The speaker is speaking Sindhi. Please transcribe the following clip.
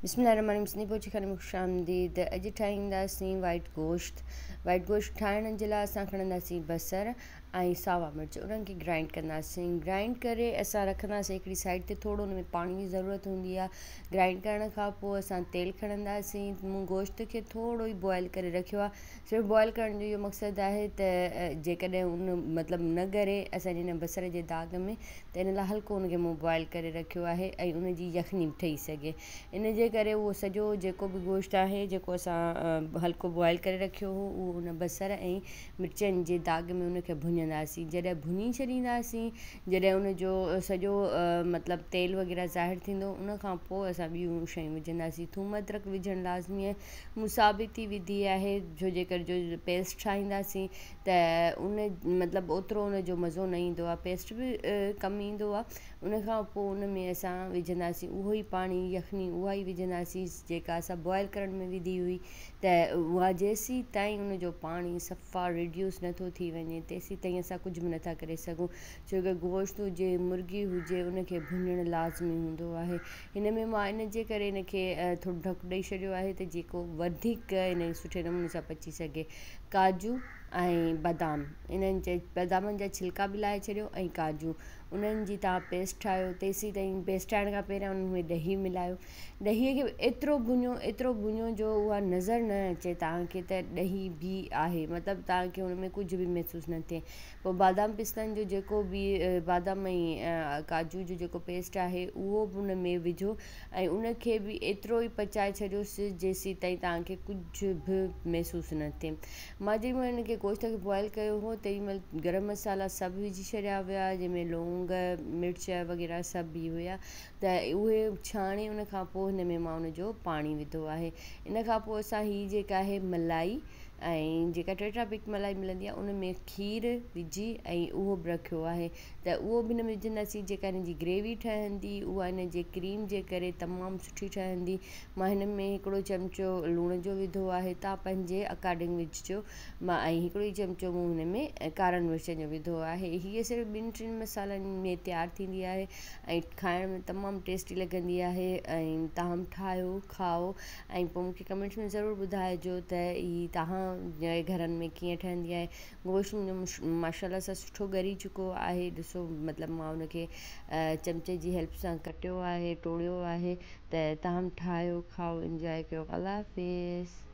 بسم الله الرحمن الرحيم سنڌي بورچي خاني ۾ خوش آمديد. اڄ ٺاهينداسين وائٽ گوشت. وائٽ گوشت ٺاهڻ جي لاء اسان کڻنداسين بصر ۽ ساوا مرچ، انهن کي گرائنڊ ڪنداسين. گرائنڊ ڪري اسان رکنداسين هڪڙي سائيڊ تي، ٿورو ان ۾ پاڻي جي ضرورت هوندي آهي. گرائنڊ ڪرڻ کان پوء اسان تيل کڻنداسين. مون گوشت کي ٿورو ئي بوائل ڪري رکيو آهي. صرف بوائل ڪرڻ جو اهو مقصد آهي ته جيڪڏهن ان مطلب نه ڳري اسان جي ان بصر جي داغ ۾، ته ان لاء هلڪو ان کي مون بوائل ڪري رکيو آهي ۽ ان جي يخني به ٺهي سگهي. ان جي ڪري اهو سڄو جيڪو به گوشت آهي جيڪو اسان هلڪو بوائل ڪري رکيو هو، اهو ان بصر ۽ مرچن جي داغ ۾ ان کي ڀڃنداسين. جڏهن ڀڃي ڇڏينداسين، جڏهن ان جو سڄو مطلب تيل وغيره ظاهر ٿيندو، ان کان پوء اسان ٻيون شيون وجهنداسين. ٿوم ادرڪ وجهڻ لازمي آهي. مون ثابت ئي وڌي آهي، ڇو جي ڪري جو پيسٽ ٺاهينداسين ته ان مطلب اوترو ان جو مزو نه ايندو آهي، پيسٽ به ڪم ايندو آهي. ان کان پوء ان ۾ اسان وجهنداسين اهو ئي پاڻي، يخني اها ئي وجهنداسين جيڪا اسان بوائل ڪرڻ ۾ وڌي هئي، ته اها جيسين تائين ان جو پاڻي صفا ريڊيوس نٿو ٿي وڃي تيسين تائين اسان ڪجهه به نٿا ڪري سگهون، ڇو ڪه گوشت هجي مرغي هجي ان کي ڀڃڻ لازمي هوندو آهي. هن ۾ مان ان جي ڪري ان کي ٿورو ڍڪ ڏئي ڇڏيو آهي ته جيڪو وڌيڪ ان سٺي نموني سان پچي سگهي. ڪاجو ۽ بادام، انهن جي بادامن جا ڇلڪا به لاهي ڇڏيو ۽ ڪاجو انهن جي توهان پيسٽ ٺاهيو. تيسين تائين پيسٽ ٺاهڻ کان پهريان انهن ۾ ڏهي ملايو. ڏهي کي ايترو ڀڃو ايترو ڀڃو جو اها نظر نه اچي توهان کي ته ڏهي به آهي، مطلب توهان کي ان ۾ ڪجهه به محسوس نه ٿئي. پوء بادام پستن جو جيڪو به بادام ۽ ڪاجو جو جيڪو پيسٽ آهي اهو به ان ۾ وجهو ۽ ان کي به ايترو ئي پچائي ڇڏيوس جيسين تائين توهان کي ڪجهه به محسوس نه ٿئي. مان جيڏي مهل ان کي گوشت کي بوائل ڪيو هو تيڏي مهل گرم مصالحا سڀ وجهي ڇڏيا هيا، جنهن ۾ لونگ مرچ وغيره سڀ به هيا، ته اهي ڇاڻي ان کان پوء هن ۾ مان ان جو پاڻي وڌو آهي. ان کان پوء اسان هي جيڪا آهي ملائي ۽ جيڪا ٽيٽرا پيڪ ملائي ملندي آهي ان ۾ کير وجهي ۽ اهو به رکيو آهي، ته اهو به هن ۾ وجهنداسين. جيڪا هن جي گريوي ٺهندي اها هن جي ڪريم جي ڪري تمام سٺي ٺهندي. مان هن ۾ هڪڙو چمچو لوڻ جو وڌو آهي، توهان پنهنجي اڪارڊنگ وجهجو. مان ۽ هڪڙو ئي چمچو مون هن ۾ ڪارن مرچن جو وڌو آهي. هيء صرف ٻن ٽن مصالحن ۾ تيار ٿيندي آهي ۽ کائڻ ۾ تمام ٽيسٽي لڳندي آهي. ۽ توهان به ٺاهيو کائو ۽ پوء مون کي ڪمينٽس ۾ ضرور ٻڌائجو ته هي توهان جي گهرن ۾ ڪيئن ٺهندي آهي. گوشت منهنجو ماشاء الله سان سٺو ڳري چڪو آهي. ڏسو مطلب مان ان کي چمچي جي هيلپ سان ڪٽيو آهي، ٽوڙيو آهي. ته توهان به ٺاهيو کائو انجواء ڪيو. الله حافظ.